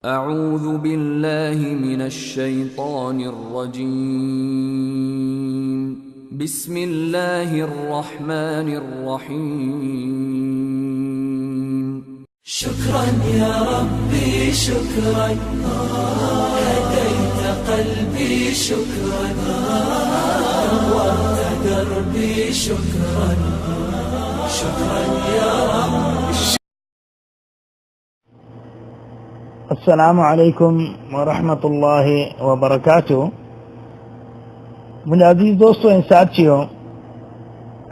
أعوذ بالله من الشيطان الرجيم. بسم الله الرحمن الرحيم. شكرا يا ربي شكرا، هديت قلبي شكرا، نورت دربي شكرا، شكرا يا رب. السلام عليڪم ورحمة الله وبرڪاته. منهنجا عزيز دوستو ۽ ساٿيو،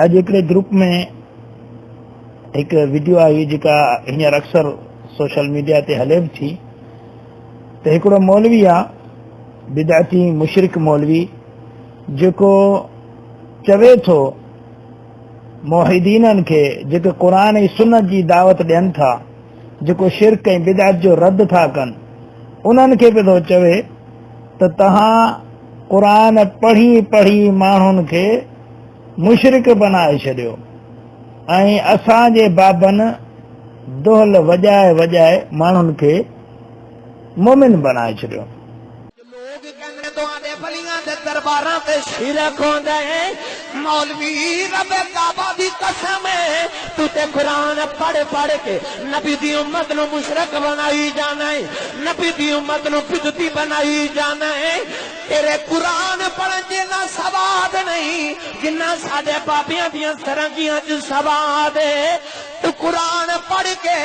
اڄ هڪڙي گروپ ۾ هڪ وڊيو آئي جيڪا هينئر اڪثر سوشل ميڊيا تي هلي به ٿي ته هڪڙو مولوي آ، بدعتي مشرڪ مولوي، جيڪو چوي ٿو موحدينن کي جيڪي قرآن ۽ سنت جي دعوت ڏين ٿا، جيڪو شرڪ ۽ بدعت جو رد ٿا ڪن، انهن کي به ٿو چوي ته توهان قرآن پڙهي پڙهي ماڻهن کي مشرڪ بنائي ڇڏيو ۽ اسان جي بابن دهل وڄائي وڄائي ماڻهن کي مؤمن بنائي ڇڏيو. لوگ ڪندي تواڏي وليان دے درباراں تے شرک ہوندا ہے۔ مولوی رب کعبہ دی قسم ہے، تو تے قرآن پڑھ پڑھ کے نبی دی امت نو مشرک بنائی جانا ہے، نبی دی امت نو بدعتی بنائی جانا ہے۔ تیرے قرآن پڑھن جنہ سواد نہیں جنہ ساڈے بابیاں دیاں سرنگیاں چ سواد ہے۔ تو قرآن پڑھ کے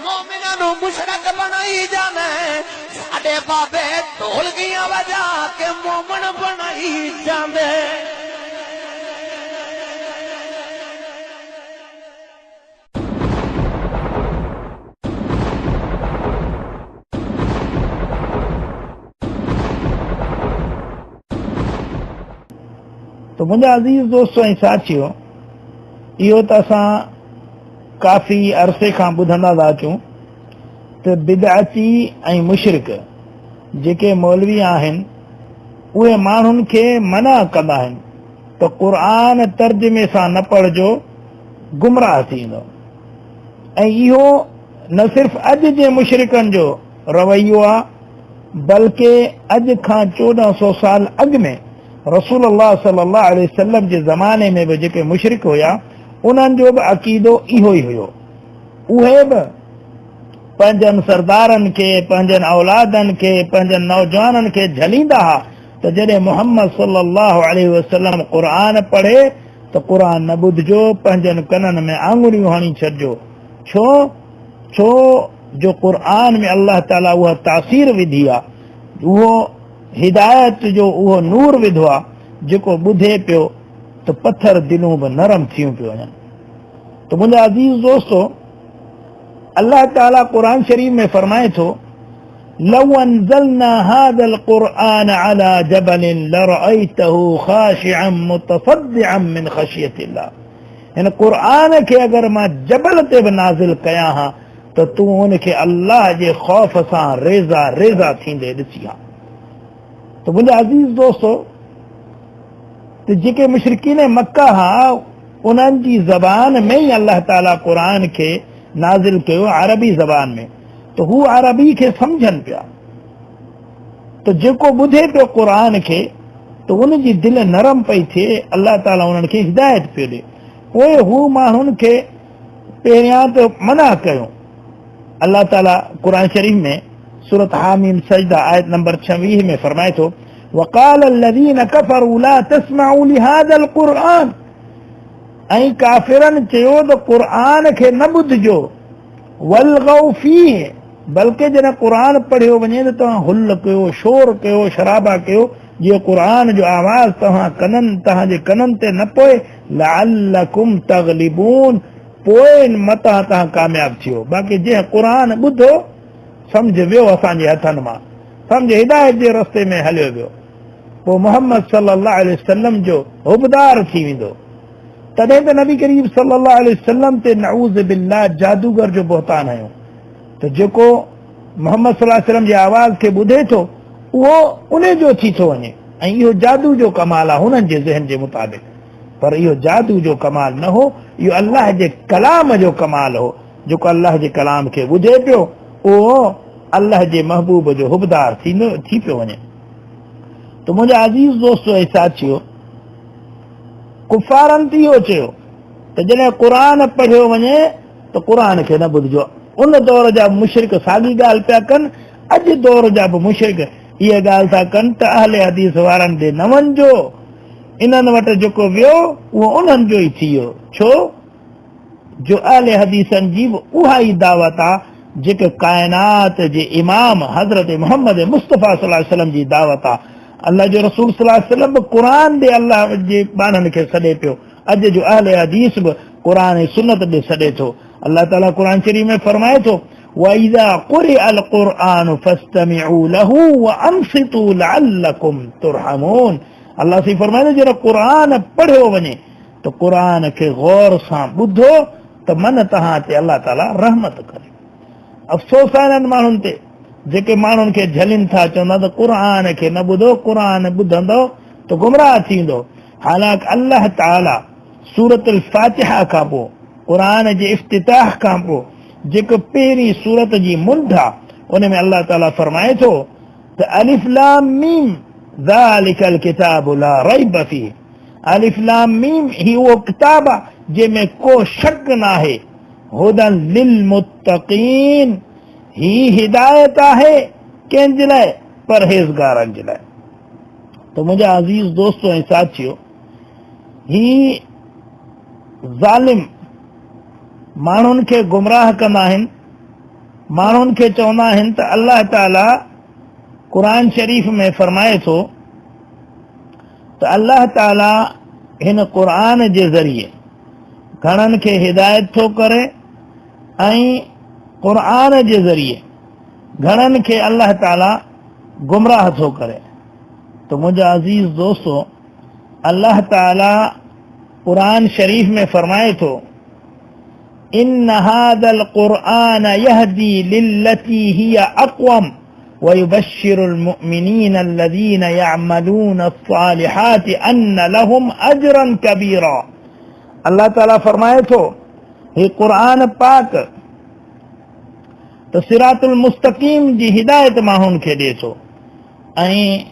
مومناں نو مشرک بنائی جانا ہے، ساڈے بابے ڈھولکیاں وجا کے مومن بنائی جاندے۔ تو منهنجا عزيز دوستو ۽ ساٿيو، اهو ته اسان ڪافي عرصي کان ٻڌندا ٿا اچون ته بدعتي ۽ مشرڪ جيڪي مولوي آهن اهي ماڻهن کي منع ڪندا آهن ته قرآن ترجمي سان نه پڙهجو، گمراهه ٿي ويندو. ۽ اهو نه صرف اڄ جي مشرڪن جو رويو آهي بلڪه اڄ کان 1400 سال اڳ ۾ رسول الله صلي الله عليه وسلم جي زماني ۾ به جيڪي مشرڪ هيا انهن جو به عقيدو اهو ئي هيو. اهي به پنهنجن سردارن کي، پنهنجن اولادن کي، پنهنجن نوجوانن کي جهليندا ها ته جڏهن محمد صلي الله عليه وسلم قرآن پڙهي ته قرآن نه ٻڌجو، پنهنجن ڪنن ۾ آڱريون هڻي ڇڏجو. ڇو؟ ڇو جو قرآن ۾ الله تعاليٰ اها تاثير وڌي آ، اهو هدايت جو اهو نور وڌو آ، جيڪو ٻڌي پيو ته پٿر دلون به نرم ٿيون پيو وڃن. ته منهنجا عزيز دوستو، الله تعاليٰ قرآن شريف ۾ فرمائي ٿو، لو انزلنا هذا القرآن على جبل لرأيته خاشعا متصدعا من خشية الله. هن قرآن کي اگر مان جبل تي به نازل ڪيان ها ته تون ان کي الله جي خوف سان ريزا ريزا ٿيندي ڏسي ها. ته منهنجا عزيز دوستو، ته جيڪي مشرڪين مڪه ها انهن جي زبان ۾ ئي الله تعاليٰ قرآن کي نازل ڪيو، عربي زبان ۾، ته هو عربي کي سمجهن پيا، ته جيڪو ٻڌي پيو قرآن کي ته ان جي دل نرم پئي ٿئي، الله تعاليٰ انهن کي هدايت پيو ڏئي. پوء هو ماڻهن کي پهريان ته منع ڪيو. الله تعاليٰ قرآن شريف ۾ سورة حاميم سجده آيت نمبر 26 ۾ فرمائي ٿو، وقال الذين كفروا لا تسمعوا لهذا القرآن، ۽ ڪافرن چيو ته قرآن کي نه ٻڌجو، والغوا فيه، بلڪه جڏهن قرآن پڙهيو وڃي ته توهان هل ڪيو، شور ڪيو، شرابا ڪيو، جيئن قرآن جو آواز توهان جي ڪنن تي نه پوي، لعلڪم تغلبون، پوء متان توهان ڪامياب ٿيو. باقي جنهن قرآن ٻڌو سمجهه ويو اسان جي هٿن مان، سمجهه هدايت جي رستي ۾ هليو ويو، پوء محمد صلي الله عليه وسلم جو حبدار ٿي ويندو. تڏهن ته نبي ڪريم صلي الله عليه وسلم تي نعوذ بالله جادوگر جو بهتان هنيو ته جيڪو محمد صلي الله عليه وسلم جي آواز کي ٻڌي ٿو اهو ان جو ٿي ٿو وڃي، ۽ اهو جادو جو ڪمال آهي هنن جي ذهن جي مطابق، پر اهو جادو جو ڪمال نه هو، اهو الله جي ڪلام جو ڪمال هو. جيڪو الله جي ڪلام کي ٻڌي پيو اهو الله جي محبوب جو حبدار ٿيندو ٿي پيو وڃي. ته منهنجا عزيز دوستو ۽ ساٿيو، ڪفارن ته اهو چيو ته جڏهن قرآن پڙهيو وڃي ته قرآن کي نه ٻڌجو. ان دور جا به مشرڪ ساڳي ڳالهه پيا ڪن، اڄ دور جا به مشرڪ اها ڳالهه ٿا ڪن ته اهل حديث وارن ڏي نه وڃجو، انهن وٽ جيڪو ويو اهو انهن جو ئي ٿي ويو. ڇو جو اهل حديثن جي به اها ئي دعوت آ جيڪا ڪائنات جي امام حضرت محمد مصطفيٰ صلي الله عليه وسلم جي دعوت آ. الله جو رسول صلي الله عليه وسلم به قرآن ڏي الله جي ٻانهن کي سڏي پيو. اڄ جو اهل حديث به قرآن ۽ سنت ڏي سڏي ٿو. الله تعاليٰ قرآن شريف ۾ فرمائي ٿو، وَإِذَا قُرِئَ الْقُرْآنُ فَاسْتَمِعُوا لَهُ وَأَنصِتُوا لَعَلَّكُمْ تُرْحَمُونَ. الله سائين فرمائي ٿو جڏهن قرآن پڙهيو وڃي ته قرآن کي غور سان ٻڌو ته من توهان تي الله تعاليٰ رحمت ڪري. افسوس آهي انهن ماڻهن تي جيڪي ماڻهن کي جهلين ٿا، چوندا ته قرآن کي نه ٻڌو، قرآن ٻڌندو ته گمراهه ٿيندو. حالانڪ الله تعاليٰ سورة الفاتحه کان پوء قرآن جي افتتاح کان پوء جيڪو پهرين سورت جي منڍ آ ان ۾ الله تعاليٰ فرمائي ٿو ته الف لام ميم ذالک الڪتاب لا ريب فيه. الف لام ميم هي اهو ڪتاب آ جنهن ۾ ڪو شڪ ناهي. هدى للمتقين هي هدايت آهي ڪنهن جي لاء؟ پرهيزگارن جي لاء. ته منهنجا عزيز دوستو ۽ ساٿيو، هي ظالم ماڻهن کي گمراهه ڪندا آهن، ماڻهن کي چوندا آهن ته الله تعالي قرآن شريف ۾ فرمائي ٿو ته الله تعالي هن قرآن جي ذريعي گهڻن کي هدايت ٿو ڪري ۽ قرآن جي ذريعي گهڻن کي الله تعالي گمراهه ٿو ڪري. ته منهنجا عزيز دوستو، الله تعالي قرآن شريف ۾ فرمائي ٿو، ان هذا القرآن يهدي للتي هي اقوم ويبشر المؤمنين الذين يعملون الصالحات ان لهم اجرا كبيرا. الله تعالي فرمائي ٿو هي قرآن پاڪ ته صراط المستقيم جي هدايت ماڻهن کي ڏي ٿو ۽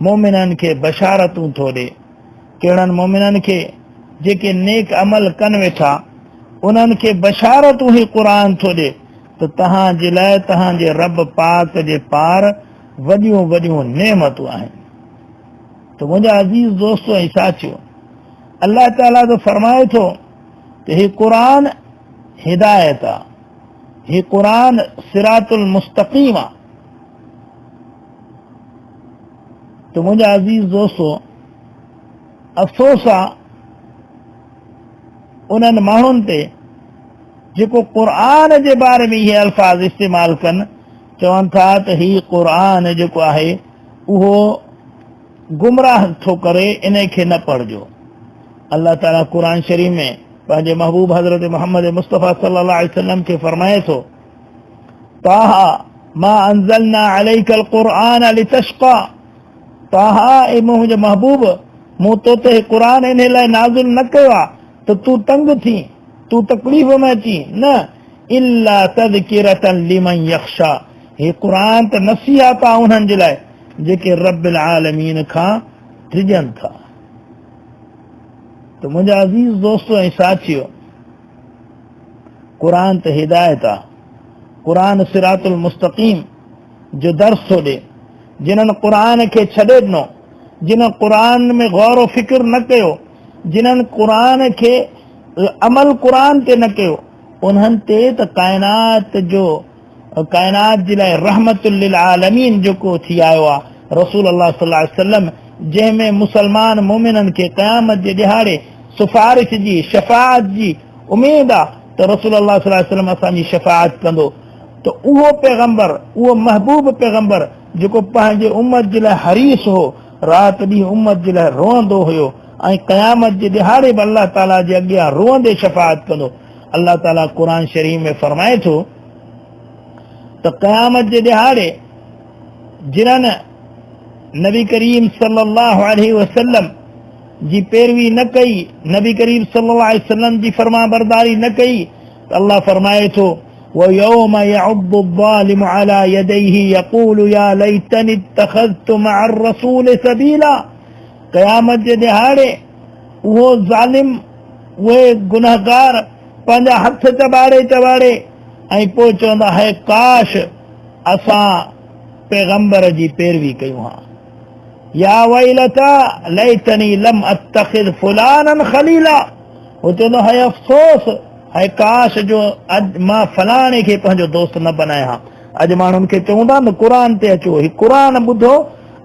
مؤمنن کي بشارتون ٿو ڏي. ڪهڙن مؤمنن کي؟ جيڪي نيڪ عمل ڪن ويٺا انهن کي بشارتون هي قرآن ٿو ڏي ته توهان جي لاء توهان جي رب پاڪ جي پار وڏيون وڏيون نعمتون آهن. ته منهنجا عزيز دوستو ۽ ساٿيو، الله تعاليٰ ته فرمائي ٿو ته هي قرآن هدايت آ، هي قرآن صراط المستقيم آ. ته منهنجا عزيز دوستو، افسوس آ انهن ماڻهن تي جيڪو قرآن جي باري ۾ اهي الفاظ استعمال ڪن، چون ٿا ته هي قرآن جيڪو آهي اهو گمراهه ٿو ڪري، انهي کي نه پڙهجو. الله تعاليٰ قرآن شريف ۾ پنهنجي محبوب حضرت محمد مصطفيٰ صلي الله عليه وسلم کي فرمائي ٿو، طه ما انزلنا عليك القرآن لتشقى. طه اي منهنجي محبوب، مون تو تي هي قرآن انهي لاء نازل نه ڪيو آهي ته تون تنگ ٿين، تون تڪليف ۾ اچين، نه، الا تذڪرة لمن يخشى، هي قرآن ته نصيحت آهي انهن جي لاء جيڪي رب العالمين کان ڊڄن ٿا. ته منهنجا عزيز دوستو ۽ ساٿيو، قرآن ته هدايت آ، قرآن صراط المستقيم جو درس ٿو ڏي. جنھن قرآن کي ڇڏي ڏنو، جنھن قرآن ۾ غور و فڪر نه ڪيو، جنھن قرآن کي عمل قرآن تي نه ڪيو، انھن تي ته ڪائنات جو ڪائنات جي لاء رحمت للعالمين جيڪو ٿي آيو آ رسول الله صلي الله عليه وسلم، جنهن ۾ مسلمان مؤمنن کي قيامت جي ڏهاڙي سفارش جي، شفاعت جي، اميد آ ته رسول الله صلي الله عليه وسلم اسان جي شفاعت ڪندو. ته اهو پيغمبر، اهو محبوب پيغمبر جيڪو پنهنجي امت جي لاء حريص هو، رات ڏينهن امت جي لاء روئندو هيو ۽ قيامت جي ڏهاڙي به الله تعاليٰ جي اڳيان روئندي شفاعت ڪندو. الله تعاليٰ قرآن شريف ۾ فرمائي ٿو ته قيامت جي ڏهاڙي جنھن نبي ڪريم صلي الله عليه وسلم جي پيروي نه ڪئي، نبي ڪريم صلي الله عليه وسلم جي فرمانبرداري نه ڪئي ته الله فرمائي ٿو ويوم يعض الظالم على يديه يقول يا ليتني اتخذت مع الرسول سبيلا. क़यामत जे ॾिहाड़े उहो ज़ालिम, उहे गुनहगार पंहिंजा हथ चबाड़े चबाड़े ऐं पोइ चवंदा, है काश असां पैगंबर जी पैरवी कयूं हा। या वैलता लैतनी लम अत्तखिज़ फुलानन ख़लीला। उहो चवंदो, है अफ़सोस, है काश जो अॼु मां फलाणे खे पंहिंजो दोस्त न बनायां हा। अॼु माण्हुनि खे चऊं था न क़ुर ते अचो, हीउ क़ुर ॿुधो,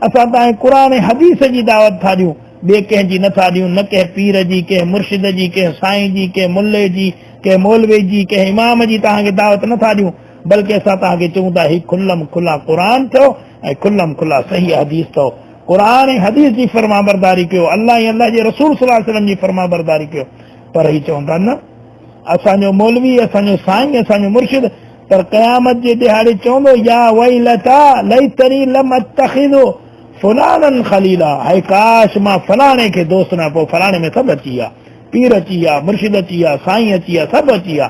असां तव्हांखे क़ुर ऐं हदीस जी दावत था ॾियूं, ॿिए कंहिंजी नथा ॾियूं, न कंहिं पीर जी, कंहिं मुर्शिद जी, कंहिं साईं जी, कंहिं मुल्ले जी, कंहिं मौलवे जी, कंहिं इमाम जी तव्हांखे दावत नथा ॾियूं, बल्कि असां तव्हांखे चऊं था हीउ खुलम खुला क़ुर थियो ऐं खुलम खुला सही हदीस थियो। क़ुर ऐं हदीस जी फर्मा बरदारी कयो, अलाह ऐं अलाह जे रसूल सलाह वसलम जी फर्मा बरदारी कयो। पर हीउ चवंदा न असांजो मौलवी, असांजो साईं, असांजो मुर्शिद, पर क़यामत जे ॾिहाड़े चवंदो, या वैलता लैतनी लम अत्तखिज़ फुलानन ख़लीला। हाय काश मां फलाणे खे दोस्त न, पोइ फलाणे में सभु अची विया, पीर अची विया, मुर्शिद अची विया, साईं अची विया, सभु अची विया।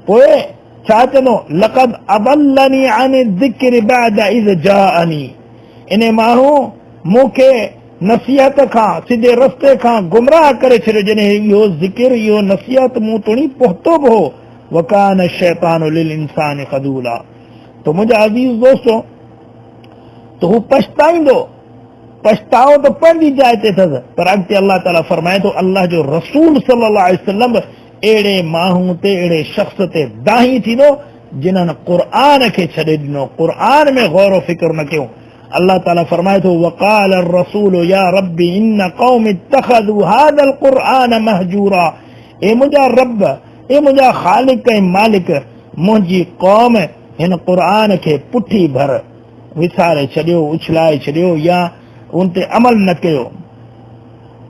पोइ छा चवंदो, लक़द अबल्लनी अन ज़िक्र बाद is जाअनी। इन माण्हू मूंखे नसीहत खां, सिधे रस्ते खां गुमराह करे छॾियो, जॾहिं इहो ज़िक्र, इहो नसीहत मूं तोणी पहुतो बि हो। वकान शैतान लिल इंसान ख़दूला। त मुंहिंजा अज़ीज़ दोस्तो, त हू पछताईंदो, पछताओ त पंहिंजी जाइ ते अथसि, पर अॻिते अलाह ताला फरमाए थो, अलाह जो रसूल सल्लल्लाहु अलैहि वसल्लम अहिड़े माण्हू ते, अहिड़े शख़्स ते दाही थींदो जिन्हनि क़ुर खे छॾे ॾिनो, क़ुर में गौर फ़िक्र न कयो। अलाह ताला फरमाए थो, वक़ाल रसूल या रब्बी इन क़ौम इत्तख़ज़ू हाज़ल क़ुरआन महजूरा। ए मुंहिंजा रब, ए मुंहिंजा ख़ालिक ऐं मालिक, मुंहिंजी क़ौम हिन क़ुर खे पुठी भर विसारे छॾियो, उछलाए छॾियो या उन ते अमल न कयो।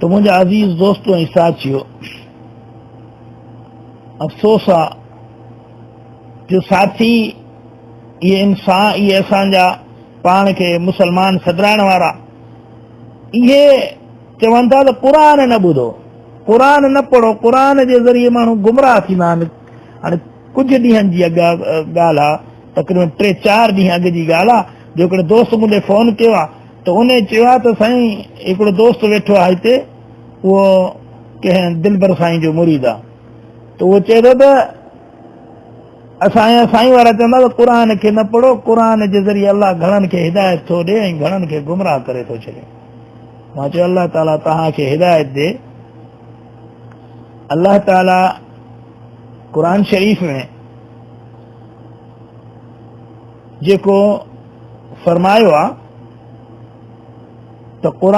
त मुंहिंजा अज़ीज़ दोस्तो ऐं साथियो, अफ़सोस आहे जो साथी इहे इंसान, इहे असांजा पाण खे मुसलमान सॾाइण वारा, इहे चवनि था त क़ुर न ॿुधो, क़ुर न पढ़ो, क़ुर जे ज़रिए माण्हू गुमराह थींदा आहिनि। हाणे कुझु ॾींहंनि जी अॻु ॻाल्हि आहे, तक़रीबन 3-4 ॾींहं अॻु जी ॻाल्हि आहे, जो हिकिड़े दोस्त मूं फ़ोन कयो आहे त उन चयो आहे त साईं हिकिड़ो दोस्त वेठो आहे हिते, उहो कंहिं दिलबर साईं जो मुरीद आहे, त उहो चए थो त असांजा साईं वारा चवंदा त क़ुर खे न पढ़ो, क़ुर जे ज़रिए अलाह घणनि खे हिदायत थो ॾिए ऐं घणनि खे गुमराह करे थो छॾे। मां चयो अलाह ताला तव्हांखे हिदायत ॾे। अलाह ताला क़ुर शरीफ़ में जेको फरमायो आहे त क़ुर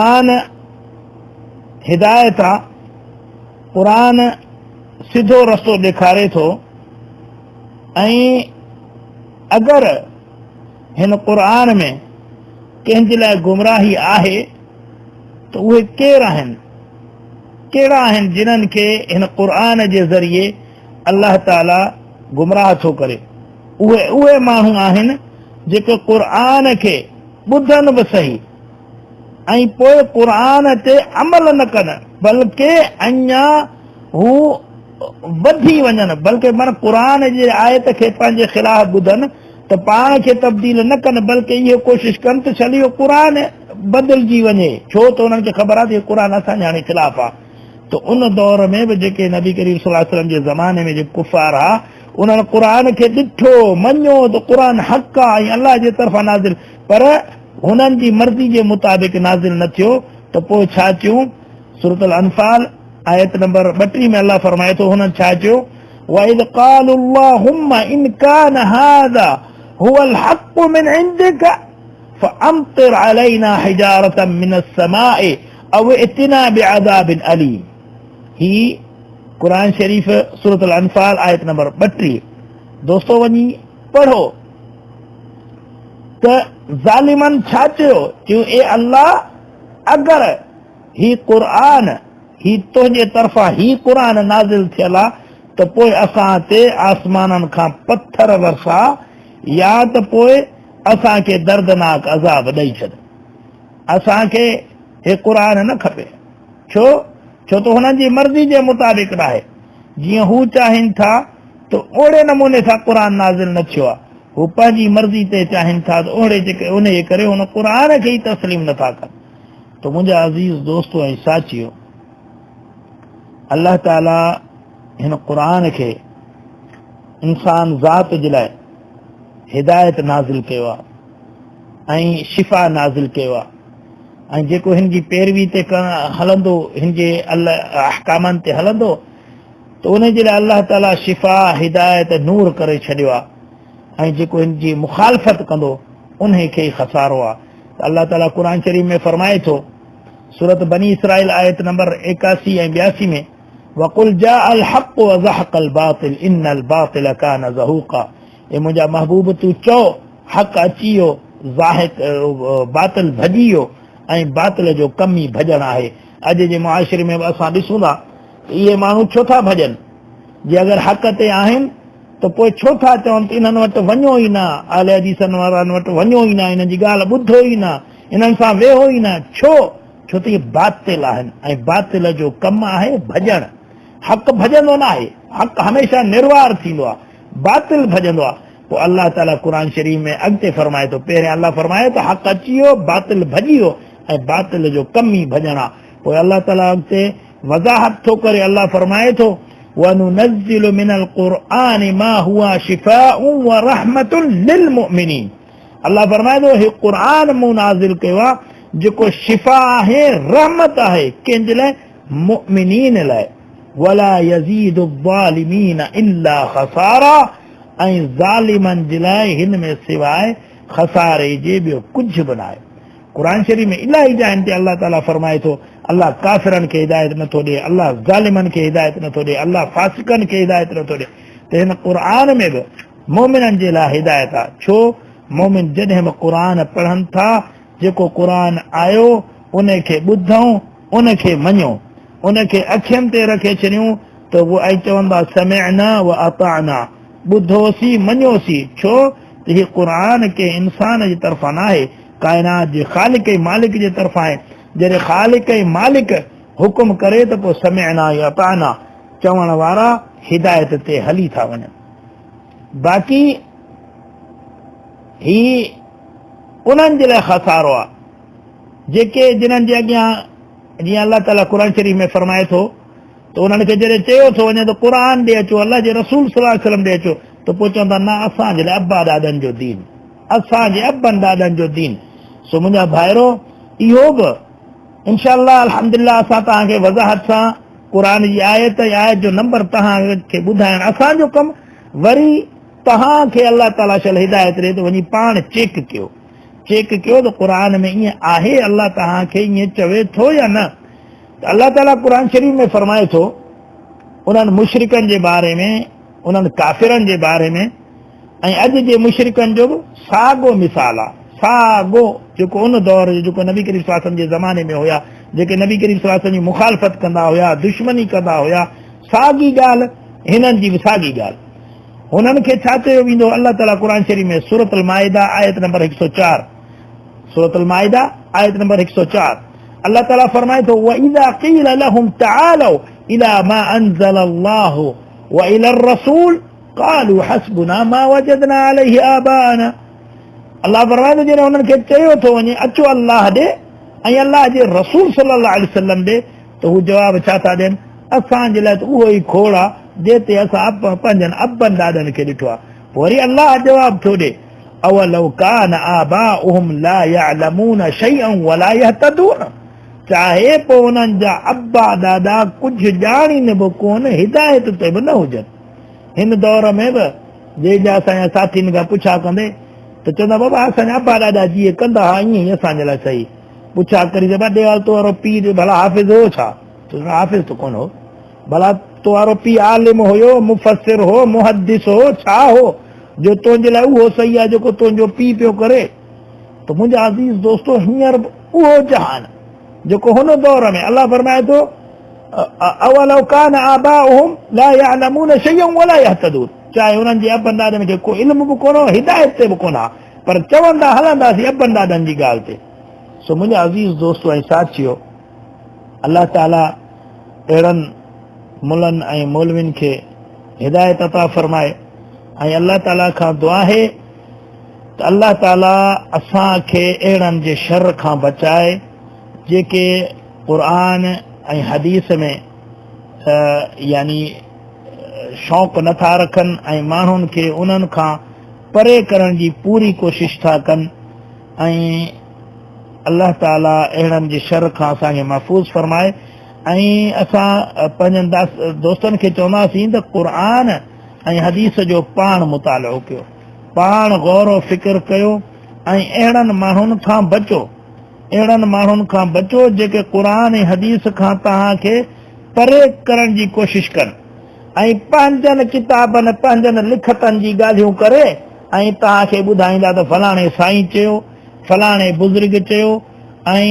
हिदायत आहे, क़ुर सिधो रस्तो ॾेखारे थो ऐं अगरि हिन क़ुर में कंहिंजे लाइ गुमराही आहे त उहे केरु आहिनि, कहिड़ा आहिनि जिन्हनि खे हिन क़ुर जे ज़रिए अलाह ताला गुमराह थो करे। उहे उहे माण्हू आहिनि जेके क़ुर खे ॿुधनि बि सही ऐं पोइ क़ुर ते अमल न कनि, बल्कि अञा हू वधी वञनि, बल्कि माना क़ुर जे आयत खे पंहिंजे ख़िलाफ़ ॿुधनि त पाण खे तब्दील न कनि, बल्कि इहो कोशिशि कनि त छल इहो क़ुर बदिलजी वञे, छो त उन्हनि खे ख़बर आहे त इहो क़ुर असांजे हाणे ख़िलाफ़ आहे। त उन दौर में बि जेके नबी करीम सल्लल्लाहु अलैहि वसल्लम जे ज़माने में जेके कुफार हा, उन्हनि क़ुर खे ॾिठो, मञियो त क़ुर हक़ आहे ऐं अलाह जे तरफ़ां नाज़िल, पर हुननि जी मर्ज़ी जे मुताबिक़ नाज़िल न थियो। त पोइ छा चयूं, सूरत अल-अनफ़ाल आयत नंबर 32 में अलाह फरमाए थो, हुननि छा चयो, वइज़ क़ालू अल्लाहुम्मा इन कान हाज़ा हुवल हक़्क़ु मिन इंदिक फ़अम्तिर अलैना हिजारतन मिनस समाए अव इतना बिअज़ाबिन अलीम। ही क़ुर शरीफ़ सूरत अल-अनफ़ाल आयत नंबर 32। दोस्तो वञी पढ़ो त ज़ालिमनि छा चयो, चयो ए अलाह अगरि ही क़ुर ही तुंहिंजे तरफ़ां ही क़ुर नाज़िल थियल आहे त पोइ असां ते आसमाननि खां पथर वरसा या त पोइ असांखे दर्दनाक अज़ाब ॾेई छॾ, असांखे हे क़ुर न खपे। छो छो त हुननि जी मर्ज़ी जे मुताबिक़ न आहे, जीअं हू चाहिनि था ته اوڙي نموني سان قرآن نازل نه ٿيو آهي. هو پنهنجي مرضي تي چاهين ٿا ته اوڙي جيڪي انهيء ڪري هن قرآن کي ئي تسليم نه ٿا ڪن. ته منهنجا عزيز دوستو ۽ ساٿيو! الله تعاليٰ هن قرآن کي انسان ذات جي لاء هدايت نازل ڪيو آهي ۽ شفا نازل ڪيو آهي ۽ جيڪو هن جي پيروي تي هلندو هن جي احڪامن تي هلندو ته ان جي لاء الله تعاليٰ شفا هدايت نور ڪري ڇڏيو آهي ۽ جيڪو هن جي مخالفت ڪندو ان کي ئي خسارو آهي ته الله تعاليٰ قرآن شريف ۾ فرمائي ٿو سورة بني اسرائيل آيت نمبر 81 ۽ 82 ۾ وقل جاء الحق وزهق الباطل ان الباطل كان زهوقا اي منهنجا محبوب تون چئو حق اچي ويو زاهق باطل ڀڄي ويو ۽ باطل جو ڪم ئي ڀڄڻ آهي اڄ جي معاشري ۾ به اسان ڏسون ٿا ته اهي ماڻهو ڇو ٿا ڀڄن جي اگر حق تي آهن ته پوء ڇو ٿا چون ته انهن وٽ وڃو ئي نه اهل حديثن وارن وٽ وڃو ئي نه انهن جي ڳالهه ٻڌو ئي نه انهن سان ويهو ئي نه ڇو ڇو ته اهي باطل آهن ۽ باطل جو ڪم آهي ڀڄڻ حق ڀڄندو نه آهي حق هميشه نروار ٿيندو آهي باطل ڀڄندو آهي پوء الله تعاليٰ قرآن شريف ۾ اڳتي فرمائي ٿو پهريان الله فرمايو ته حق اچي ويو باطل ڀڄي ويو ۽ باطل جو ڪم ئي ڀڄڻ آهي پوء الله تعاليٰ اڳتي وضاحت ٿو ڪري الله فرمائي ٿو وننزل من القرآن ما هو شفاء ورحمة للمؤمنين الله فرمائي ٿو هي قرآن مون نازل ڪيو آهي جيڪو شفا آهي رحمت آهي ڪنهن جي لاء مؤمنين لاء ولا يزيد الظالمين الا خسارا ۽ ظالمن جي لاء هن ۾ سواء خساري جي ٻيو ڪجهه به ناهي قرآن شريف ۾ الاهي جاين تي الله تعالي فرمائي ٿو الله ڪافرن کي هدايت نٿو ڏي الله ظالمن کي هدايت نٿو ڏي الله فاسقن کي هدايت نٿو ڏي ته هن قرآن ۾ به مؤمنن جي لاء هدايت آ ڇو مؤمن جڏهن به قرآن پڙهن ٿا جيڪو قرآن آيو ان کي ٻڌون ان کي مڃو ان کي اکين تي رکي ڇڏيون ته هو ۽ چوندا سمعنا واطعنا ٻڌوسين مڃوسين ڇو ته هي قرآن ڪنهن انسان جي طرفان ناهي ڪائنات جي خالق ۽ مالڪ جي طرفان آهي جڏهن خالق ۽ مالڪ حڪم ڪري ته پوء سمعنا ۽ اطعنا چوڻ وارا هدايت تي هلي ٿا وڃن باقي هي انهن جي لاء خسارو آهي جيڪي جنهن جي اڳيان جيئن الله تعاليٰ قرآن شريف ۾ فرمائي ٿو ته انهن کي جڏهن چيو ٿو وڃي ته قرآن ڏي اچو الله جي رسول صلي الله عليه وسلم ڏي اچو ته پوء چوندا نه اسان جي لاء ابا ڏاڏن جو دين اسان جي ابن ڏاڏن جو دين سو منهنجا ڀائرو اهو به انشاء الله الحمدلله اسان توهان کي وضاحت سان قرآن جي آيت ۽ آيت جو نمبر توهان کي ٻڌائڻ اسان جو ڪم وري توهان کي الله تعالي شل هدايت ڏي ته وڃي پاڻ چيڪ ڪيو چيڪ ڪيو ته قرآن ۾ ائين آهي الله توهان کي ائين چوي ٿو يا نه ته الله تعالي قرآن شريف ۾ فرمائي ٿو انهن مشرڪن جي باري ۾ انهن ڪافرن جي باري ۾ ۽ اڄ جي مشرڪن جو به ساڳو مثال آهي ساڳو جيڪو ان دور جو جيڪو نبي ڪريم صلي الله عليه وسلم جي زماني ۾ هيا جيڪي نبي ڪريم صلي الله عليه وسلم جي مخالفت ڪندا هيا دشمني ڪندا هيا ساڳي ڳالهه هنن جي به ساڳي ڳالهه هنن کي ڇا چيو ويندو الله تعالي قرآن شريف ۾ سورة المائده آيت نمبر 104 سورة المائده آيت نمبر 104 الله تعالي فرمائي ٿو وَإِذَا قِيلَ لَهُمْ تَعَالَوْا إِلَى مَا أَنزَلَ اللَّهُ وَإِلَى الرَّسُولِ قَالُوا حَسْبُنَا مَا وَجَدْنَا عَلَيْهِ آبَاءَنَا الله فرمائي ٿو جڏهن انهن کي چيو ٿو وڃي اچو الله ڏي ۽ الله جي رسول صلي الله عليه وسلم ڏي ته هو جواب ڇا ٿا ڏين اسان جي لاء ته اهو ئي کوڙ آ جنهن تي اسان پنهنجن ابن ڏاڏن کي ڏٺو آ پوء وري الله جواب ٿو ڏي اولو ڪان آباؤهم لا يعلمون شيئا ولا يهتدون چاهي پوء انهن جا ابا ڏاڏا ڪجهه ڄاڻين به ڪونه هدايت تي به نه هجن هن دور ۾ به جي اسان جا ساٿين کان پڇا ڪندي ته چوندا بابا اسان جا ابا ڏاڏا جيئن ڪندا هئا ائين ئي اسان جي لاء صحيح پڇا ڪري ته ڏي تو وارو پيء ڀلا حافظ هو ڇا ته حافظ ته ڪونه هو ڀلا تو وارو پيء عالم هيو مفسر هو محدث هو ڇا هو جو تنهنجي لاء اهو صحيح آهي جيڪو تنهنجو پيء پيو ڪري ته منهنجا عزيز دوستو هينئر به اهو جهان جيڪو هن دور ۾ الله فرمائي ٿو اولو ڪان آباؤهم لا يعلمون شيئا ولا يهتدون چاهي انهن جي ابن ڏاڏن کي ڪو علم به ڪونه هو هدايت تي به ڪونه ها پر چوندا هلنداسين ابن ڏاڏن جي ڳالهه تي سو منهنجا عزيز دوستو ۽ ساٿيو الله تعالي اهڙن ملن ۽ مولوين کي هدايت عطا فرمائي ۽ الله تعالي کان دعا آهي ته الله تعالي اسان کي اهڙن جي شر کان بچائي جيڪي قرآن ۽ حديث ۾ يعني شوق نٿا رکن ۽ ماڻهن کي انهن کان پري ڪرڻ جي پوري ڪوشش ٿا ڪن ۽ الله تعالي اهڙن جي شر کان اسان کي محفوظ فرمائي ۽ اسان پنهنجن دوستن کي چونداسين ته قرآن ۽ حديث جو پاڻ مطالعو ڪيو، پاڻ غور و فڪر ڪيو ۽ اهڙن ماڻهن کان بچو، اهڙن ماڻهن کان بچو جيڪي قرآن ۽ حديث کان توهان کي پري ڪرڻ جي ڪوشش ڪن ۽ پنهنجن ڪتابن، پنهنجن لکتن جي ڳالهيون ڪري ۽ توهان کي ٻڌائيندا ته فلاڻي سائين چيو، فلاڻي بزرگ چيو ۽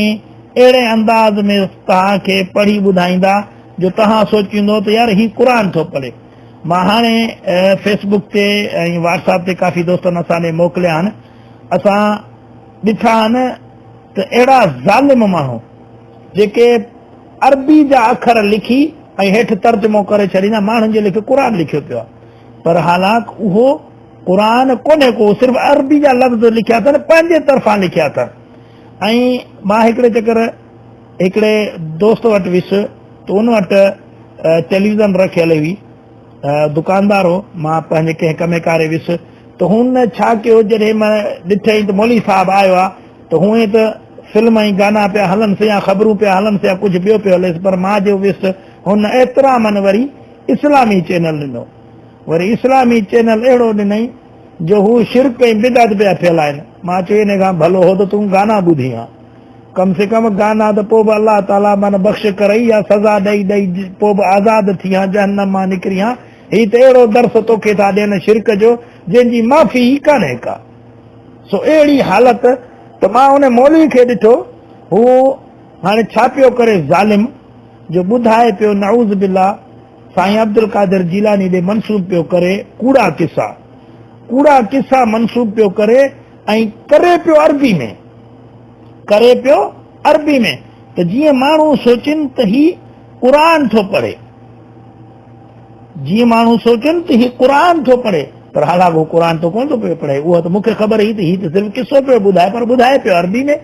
اهڙي انداز ۾ توهان کي پڙهي ٻڌائيندا جو توهان سوچيندو ته يار هي قرآن ٿو پڙهي. مان هاڻي فيس بڪ تي ۽ واٽس اپ تي ڪافي دوستن اسان ڏي موڪليا آهن. اسان ڏٺا آهن ته اهڙا ظالم ماڻهو جيڪي عربي جا اکر لکي ۽ هيٺ ترجمو ڪري ڇڏيندا، ماڻهن جي لکي قرآن لکيو پيو آهي پر حالانڪ اهو قرآن ڪونهي ڪو، صرف عربي جا لفظ لکيا اٿن، پنهنجي طرفان لکيا اٿن. ۽ مان هڪڙي چڪر هڪڙي دوست وٽ ويس ته ان وٽ ٽيليويزن رکيل هئي، دڪاندار هو، مان پنهنجي ڪنهن ڪم ڪاري ويس ته هن ڇا ڪيو، جڏهن مان ڏٺئي ته مولوي صاحب آيو آهي ته هونئن ته فلم ۽ گانا پيا هلنس يا خبرون پيا هلنس يا ڪجهه ٻيو پيو هليس، پر مان جو ويس هن احترامن وري اسلامي چينل ڏنو. وري اسلامي چينل اهڙو ڏنائين جو هو شرڪ ۽ بدعت پيا ڦهلائن. مان چيو انهي کان ڀلو هو ته تون گانا ٻڌين ها. ڪم سي ڪم گانا ته پوء به الله تعاليٰ من بخش ڪرئي يا سزا ڏئي ڏئي پوء به آزاد ٿي هان جهنم مان نڪري هان. هي ته اهڙو درس توکي ٿا ڏين شرڪ جو جنهن جي معافي ئي ڪانهي ڪا. سو اهڙي حالت ته مان ان مولوي کي ڏٺو هو هاڻي ڇا پيو ڪري ظالم جو ٻڌائي پيو نعوذ بالله سائين عبدالقادر جيلاني ڏي منسوب پيو ڪري ڪوڙا قصا ڪوڙا قصا منسوب پيو ڪري ۽ ڪري پيو عربي ۾ ڪري پيو عربي ۾ ته جيئن ماڻهو سوچين ته هي قرآن ٿو پڙهي جيئن ماڻهو سوچن ته هي قرآن ٿو پڙهي پر حالانڪ هو قرآن ته ڪونه ٿو پيو پڙهي اها ته مون کي خبر هئي ته هي ته صرف قصو پيو ٻڌائي پر ٻڌائي پيو عربي ۾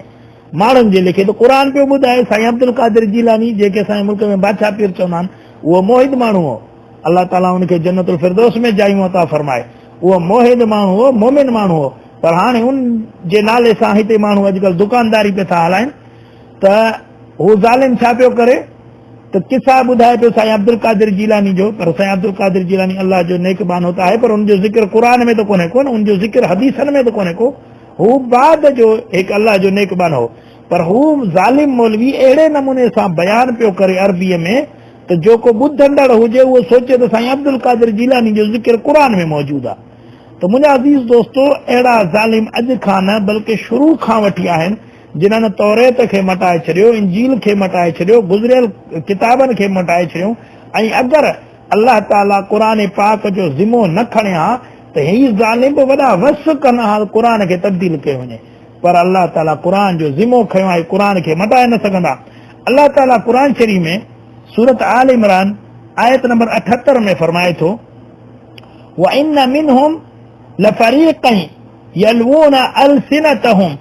ماڻهن جي لکي ته قرآن پيو ٻڌائي. سائين عبدالقادر جيلاني جنهن کي اسان جي ملڪ ۾ بادشاهه پير چوندا آهن، اهو موحد ماڻهو هو. الله تعاليٰ ان کي جنت الفردوس ۾ جايون عطا فرمائي. اهو موحد ماڻهو هو، مومن ماڻهو هو. پر هاڻي ان جي نالي سان هتي ماڻهو اڄڪلهه دڪانداري پيا ٿا هلائن ته هو ظالم ڇا پيو ڪري ته قصا ٻڌائي پيو سائين عبدالقادر جيلاني جو، پر سائين عبدالقادر جيلاني الله جو نيڪ ٻانهو ته آهي پر ان جو ذڪر قرآن ۾ ته ڪونهي ڪو نه، ان جو ذڪر حديثن ۾ ته ڪونهي ڪو. هو بعد جو هڪ الله جو نيڪ ٻانهو هو، پر هو ظالم مولوي اهڙي نموني سان بيان پيو ڪري عربيء ۾ ته جو ڪو ٻڌندڙ هجي اهو سوچي ته سائين عبدالقادر جيلاني جو ذڪر قرآن ۾ موجود آهي. ته منهنجا عزيز دوستو اهڙا ظالم اڄ کان نه بلڪه شروع کان وٺي آهن جنھن توريت کي مٽائي ڇڏيو، انجيل کي مٽائي ڇڏيو، گذريل ڪتابن کي مٽائي ڇڏيو ۽ اگر الله تعاليٰ قرآن پاڪ جو ذمو نه کڻي ها ته هي ظالم به وڏا وس ڪن ها ته قرآن کي تبديل ڪيو وڃي پر الله تعاليٰ قرآن جو ذمو کنيو آهي قرآن کي مٽائي نه سگهندا. الله تعاليٰ قرآن شريف ۾ سورة آل عمران آيت نمبر 78 ۾ فرمائي ٿو وَإِنَّ مِنْهُمْ لَفَرِيقًا يَلْوُونَ أَلْسِنَتَهُمْ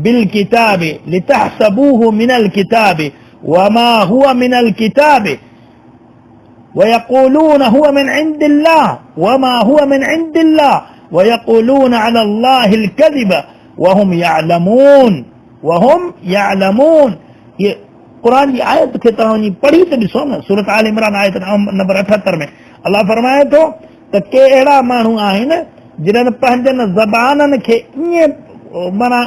بِالْكِتَابِ لِتَحْسَبُوهُ مِنَ الْكِتَابِ وَمَا هُوَ مِنَ الْكِتَابِ ويقولون هو من عند الله وما هو من عند الله ويقولون على الله الكذب وهم يعلمون وهم يعلمون هي قرآن جي آيت کي توهان وڃي پڙهي ته ڏسو نه سورة آل عمران آيت نمبر 78 ۾ الله فرمائي ٿو ته ڪي اهڙا ماڻهو آهن جنھن پنهنجن زبانن کي ائين معنيٰ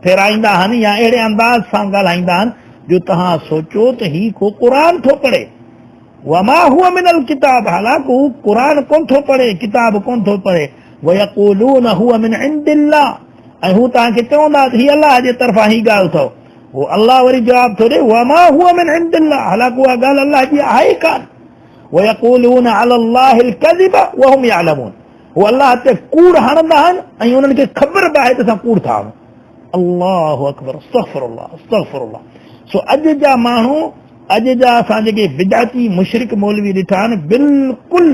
ڦيرائيندا آهن يا اهڙي انداز سان ڳالهائيندا آهن جو توهان سوچو ته هي ڪو قرآن ٿو پڙهي وما هو من الڪتاب حالانڪ هو قرآن ڪونه ٿو پڙهي ڪتاب ڪونه ٿو پڙهي ويقولون هو من عند الله ۽ هو توهان کي چوندا ته هي الله جي طرفان هي ڳالهه اٿو هو الله وري جواب ٿو ڏي وما هو من عند الله حالانڪ اها ڳالهه الله جي آهي ڪانه ويقولون على الله الكذب وهم يعلمون هو الله تي ڪوڙ هڻندا آهن ۽ انهن کي خبر به آهي ته اسان ڪوڙ ٿا هڻون الله اڪبر استغفر الله استغفر الله سو اڄ جا ماڻهو اڄ جا اسان جيڪي بدعتي مشرڪ مولوي ڏٺا آهن بلڪل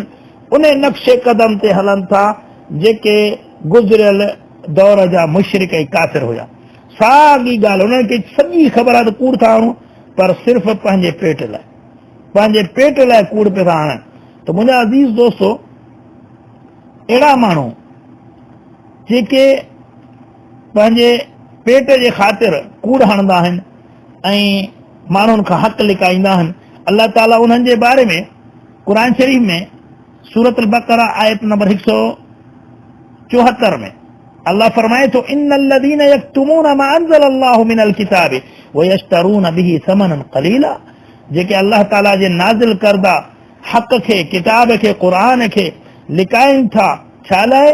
ان نقش قدم تي هلن ٿا جيڪي گذريل دور جا مشرڪ ۽ ڪافر هيا. ساڳي ڳالهه انهن کي سڄي خبر آهي ته ڪوڙ ٿا هڻون پر صرف پنهنجي پيٽ لاء پنهنجي پيٽ لاء ڪوڙ پيا ٿا هڻن. ته منهنجا عزيز دوستو اهڙا ماڻهو جيڪي پنهنجي پيٽ جي خاطر ڪوڙ هڻندا آهن ۽ ماڻهن کان حق لڪائيندا آهن، الله تعالي انهن جي باري ۾ قرآن شريف ۾ سورة البقره آيت نمبر 174 ۾ الله فرمائي ٿو ان الذين يكتمون ما انزل الله من الكتاب ويشترون به ثمنا قليلا جيڪي الله تعالي جي نازل ڪرده حق کي ڪتاب کي قرآن کي لڪائن ٿا ڇا لاء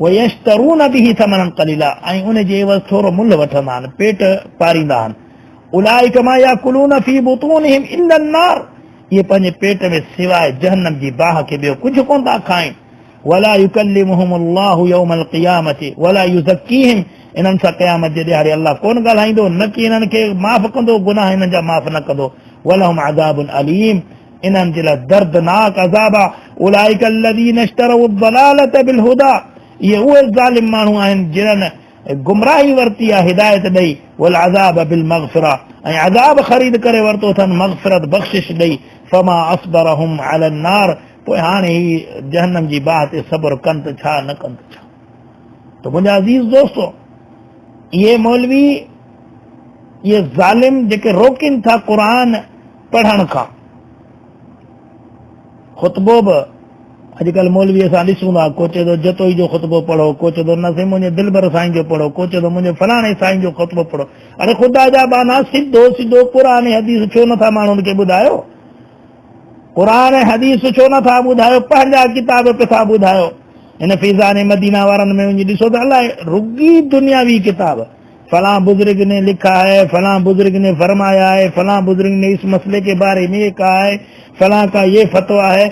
ويشترون به ثمنا قليلا ۽ ان جي عوض ٿورو ملهه وٺندا آهن پيٽ پاريندا آهن اولئک ما ياڪلون في بطونهم الا النار اهي پنهنجي پيٽ ۾ سواء جهنم جي باهه کي ٻيو ڪجهه ڪونه ٿا کائين ولا يڪلمهم الله يوم القيامة ولا يزڪيهم انهن سان قيامت جي ڏهاڙي الله ڪونه ڳالهائيندو نه ڪي انهن کي معاف ڪندو گناهه انهن جا معاف نه ڪندو ولهم عذاب اليم انهن جي لاء دردناڪ عذاب آ اولئک الذين اشتروا الضلالة بالهدى اهي اهي ظالم ماڻهو آهن جنهن گمراهي ورتي آ هدايت ڏئي والعذاب بالمغفرة ۽ عذاب خريد ڪري ورتو اٿن مغفرت بخشش ڏئي فما اصبرهم على النار پوء هاڻي هي جهنم جي باهه تي صبر ڪن ته ڇا نه ڪن ته ڇا. ته منهنجا عزيز دوستو اهي مولوي اهي ظالم جيڪي روڪين ٿا قرآن پڙهڻ کان خطبو به اڄڪلهه مولوي اسان ڏسون ٿا ڪو چئي ٿو جتوئي جو خطبو پڙهو ڪو چئي ٿو نه سائين منهنجي دلبر سائين جو پڙهو ڪو چئي ٿو منهنجي فلاڻي سائين جو خطبو پڙهو اڙي خدا جا ٻانها سڌو سڌو قرآن حديث ڇو نٿا ماڻهن کي ٻڌايو قرآن ۽ حديث ڇو نٿا ٻڌايو پنهنجا ڪتاب پي ٿا ٻڌايو هن فيضان مدينه وارن ۾ وڃي ڏسو ته الائي رڳي دنياوي ڪتاب فلاں بزرگ نے لکھا ہے فلاں بزرگ نے فرمایا ہے فلاں بزرگ نے اس مسئلے کے بارے میں یہ کہا ہے فلاں کا یہ فتويٰ ہے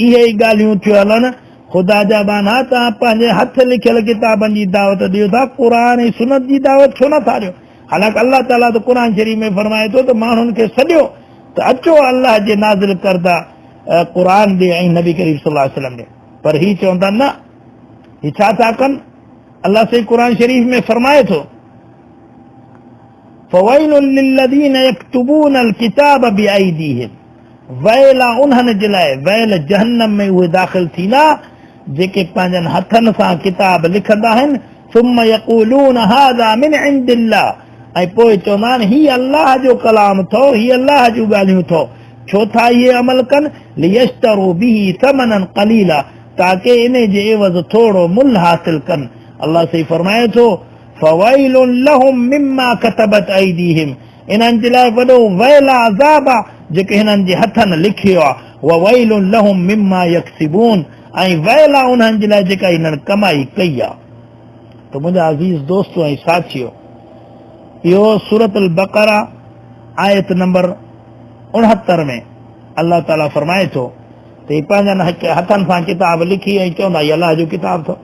اهي ئي ڳالهيون ٿيون هلن خدا جا ٻانها توهان پنهنجي هٿ لکيل ڪتابن جي دعوت ڏيو ٿا قرآن ۽ سنت جي دعوت ڇو نٿا ڏيو حالانڪ الله تعاليٰ ته قرآن شريف ۾ فرمائي ٿو ته ماڻهن کي سڏيو ته اچو الله جي نازل ڪرده قرآن ڏي ۽ نبي ڪريم صلي الله عليه وسلم ڏي پر هي چون ٿا نه هي ڇا ٿا ڪن الله سائين قرآن شريف ۾ فرمائي ٿو فويل للذين يكتبون الكتاب بأيديهم ويل انهن جي لاء ويل جهنم ۾ اهي داخل ٿيندا جيڪي پنهنجن هٿن سان ڪتاب لکندا آهن ثم يقولون هذا من عند الله ۽ پوء چوندا آهن هي الله جو ڪلام اٿو هي الله جون ڳالهيون اٿو ڇو ٿا اهي عمل ڪن ليشتروا به ثمنا قليلا تاڪه انهي جي عوض ٿورو ملهه حاصل ڪن. الله سائين فرمائي ٿو، فويل لهم مما ڪتبت ايديهم انهن جي لاء وڏو ويل آ، عذاب آ، جيڪي هنن جي هٿن لکيو آ، وويل لهم مما يڪسبون ۽ ويل آ انهن جي لاء جيڪا هنن ڪمائي ڪئي آ. ته منهنجا عزيز دوستو ۽ ساٿيو! اهو سورة البقره آيت نمبر 69 ۾ الله تعالي فرمائي ٿو ته هي پنهنجن هٿن سان ڪتاب لکي ۽ چوندا هي الله جو ڪتاب اٿو.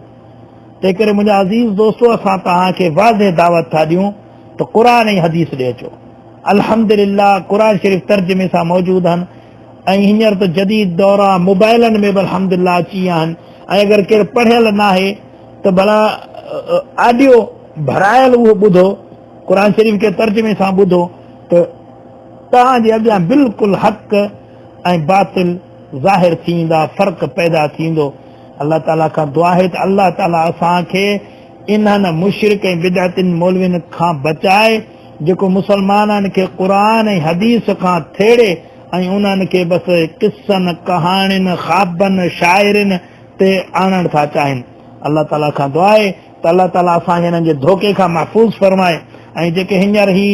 تنهنڪري منهنجا عزيز دوستو اسان توهان کي واضح دعوت ٿا ڏيون ته قرآن ۽ حديث ڏي اچو. الحمدلله قرآن شريف ترجمي سان موجود آهن ۽ هينئر ته جديد دور آ موبائلن ۾ به الحمدلله اچي ويا آهن ۽ اگر ڪير پڙهيل ناهي ته ڀلا آڊيو ڀرايل اهو ٻڌو قرآن شريف کي ترجمي سان ٻڌو ته توهان جي اڳيان بلڪل حق ۽ باطل ظاهر ٿي ويندا، فرق پيدا ٿيندو. الله تعالي کان دعا آهي ته الله تعالي اسان کي انهن مشرڪ ۽ بدعتين مولوين کان بچائي جيڪو مسلمانن کي قرآن ۽ حديث کان ٿيڙي ۽ انهن کي بس قصن، ڪهاڻين، خوابن، شاعرين تي آڻڻ ٿا چاهين. الله تعالي کان دعا آهي ته الله تعالي اسان کي انهن جي ڌوڪي کان محفوظ فرمائي ۽ جيڪي هينئر هي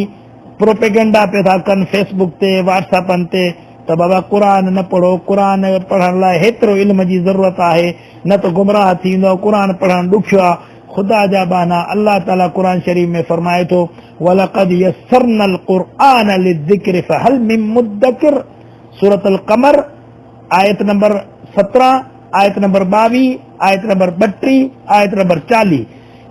پروپيگنڊا پيا ٿا ڪن فيس بڪ تي واٽس اپن تي ته بابا قرآن نه پڙهو قرآن پڙهڻ لاء هيترو علم جي ضرورت آهي نه ته گمراهه ٿي ويندؤ قرآن پڙهڻ ڏکيو آهي خدا جا ٻانها الله تعالي قرآن شريف ۾ فرمائي ٿو ولقد يسرنا القرآن للذڪر فهل من مدڪر سورة القمر آيت نمبر 17 آيت نمبر 22 آيت نمبر 32 آيت نمبر 40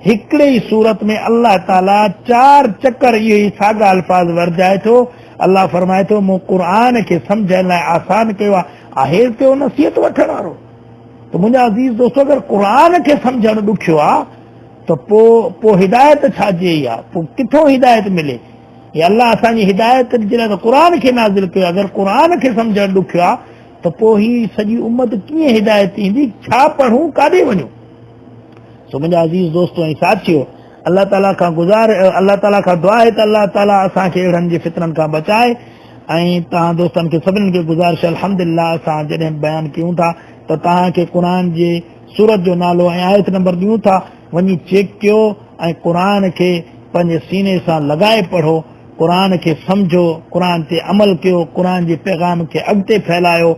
هڪڙي ئي سورت ۾ الله تعاليٰ چار چڪر اهي ئي ساڳا الفاظ ورجائي ٿو. الله فرمائي ٿو، مون قرآن کي سمجهڻ لاء آسان ڪيو آهي، آهي ڪيو نصيحت وٺڻ وارو. त मुंहिंजा अज़ीज़ दोस्तो, अगरि क़ुर खे सम्झणु ॾुखियो आहे त पोइ हिदायत छाजे आहे, पोइ किथों हिदायत मिले? या अलाह असांजी हिदायत जे लाइ त क़ुर खे नाज़िल कयो। अगरि क़ुर खे सम्झणु ॾुखियो आहे त पोइ ही सॼी उम्मत कीअं हिदायत ईंदी? छा पढ़ूं, काॾे वञूं? सो मुंहिंजा अज़ीज़ दोस्तो ऐं साथियो, अलाह ताला खां गुज़ार, अलाह ताला खां दुआ आहे त अलाह ताला असांखे अहिड़नि जे फितरनि खां बचाए। ऐं तव्हां दोस्तनि खे सभिनीनि खे गुज़ारिश, अल्हम्दुलिल्लाह असां जॾहिं बयानु कयूं था त तव्हांखे क़ुर जे सूरत जो नालो ऐं आयत नंबर ॾियूं था, वञी चेक कयो ऐं क़ुर खे पंहिंजे सीने सां लॻाए पढ़ो, क़ुर खे सम्झो, क़ुर ते अमल कयो, क़ुर जे पैगाम खे अॻिते फैलायो।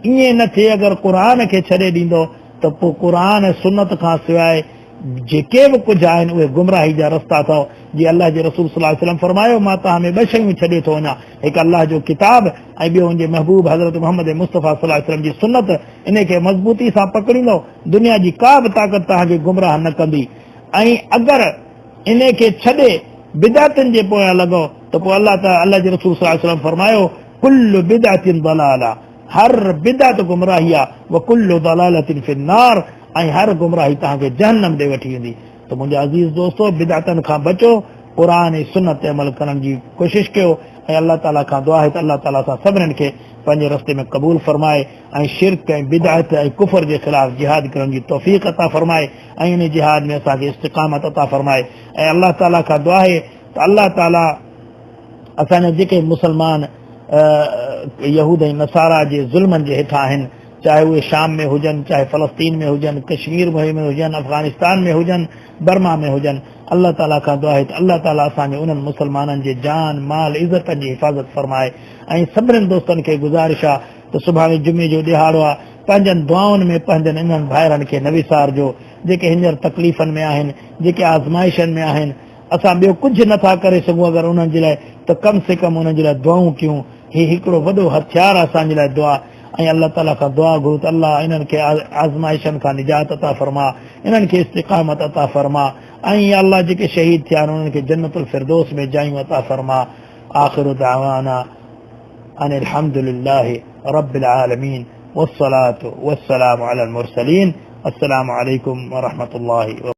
ईअं न थिए अगरि क़ुर खे छॾे ॾींदो त पोइ क़ुर सुनत खां सवाइ जेके बि कुझु आहिनि उहे गुमराही जा रस्ता अथव। जीअं अलाह जे रसूल सल्लल्लाहु अलैहि वसल्लम फरमायो, मां तव्हां में ॿ शयूं छॾे थो वञा, हिकु अलाह जो किताब ऐं ॿियो हुनजे महबूब हज़रत मोहम्मद मुस्तफ़ा सल्लल्लाहु अलैहि वसल्लम जी सुनत। इन खे मज़बूती सां पकड़ींदो, दुनिया जी का बि ताक़त तव्हांखे गुमराह न कंदी। ऐं अगरि इन खे छॾे बिदातनि जे पोयां लॻो त पोइ अलाह ताला, अलाह जे रसूल सल्लल्लाहु अलैहि वसल्लम फरमायो, कुल्लु बिदातिन दलाला, हर बिदात गुमराही आहे, व कुल्लु दलालतिन फिन्नार, ऐं हर गुमराही तव्हांखे जहन्नम ॾे वठी वेंदी। त मुंहिंजा अज़ीज़ दोस्तो, बिदातनि खां बचो, क़ुर ऐं सुनत ते अमल करण जी कोशिशि कयो। ऐं अलाह ताला खां दुआ आहे त अलाह ताला असां सभिनीनि खे पंहिंजे रस्ते में क़बूल फरमाए ऐं शिरक ऐं बिदात ऐं कुफर जे ख़िलाफ़ जिहाद करण जी तौफ़ीक़ अता फरमाए ऐं इन जिहाद में असांखे इस्तिक़ामत अता फरमाए। ऐं अलाह ताला खां दुआ आहे त अलाह ताला असांजा जेके मुसलमान यहूद ऐं नसारा जे ज़ुल्मनि जे हेठां आहिनि, चाहे उहे शाम में हुजनि, चाहे फ़लस्तीन में हुजनि, कश्मीर में हुजनि, अफ़गानिस्तान में हुजनि, बर्मा में हुजनि, अलाह ताला खां दुआ आहे त अलाह ताला असांजे उन्हनि मुसलमाननि जे जान माल इज़तनि जी हिफ़ाज़त फरमाए। ऐं सभिनीनि दोस्तनि खे गुज़ारिश आहे त सुभाणे जुमे जो ॾिहाड़ो आहे, पंहिंजनि दुआउनि में पंहिंजनि इन्हनि भाइरनि खे न विसारिजो जेके हींअर तकलीफ़नि में आहिनि, जेके आज़माइशनि में आहिनि। असां ॿियो कुझु नथा करे सघूं अगरि उन्हनि जे लाइ त कम से कम उन्हनि जे लाइ दुआऊं कयूं। हीउ हिकिड़ो वॾो हथियार आहे असांजे लाइ दुआ। ऐं अलाह ताला खां दुआ घुरूं त अलाह इन्हनि खे आज़माइशनि खां निजात अता फरमा, इन्हनि खे इस्तिक़ामत अता फरमा ऐं अलाह जेके शहीद थिया आहिनि उन्हनि खे जन्नतुल फिरदौस में जायूं अता फरमा। आख़िर दावाना अनिल हम्दुलिल्लाहि रब्बिल आलमीन, वस्सलातु वस्सलामु अलल मुरसलीन। अस्सलामु अलैकुम व रहमतुल्लाहि।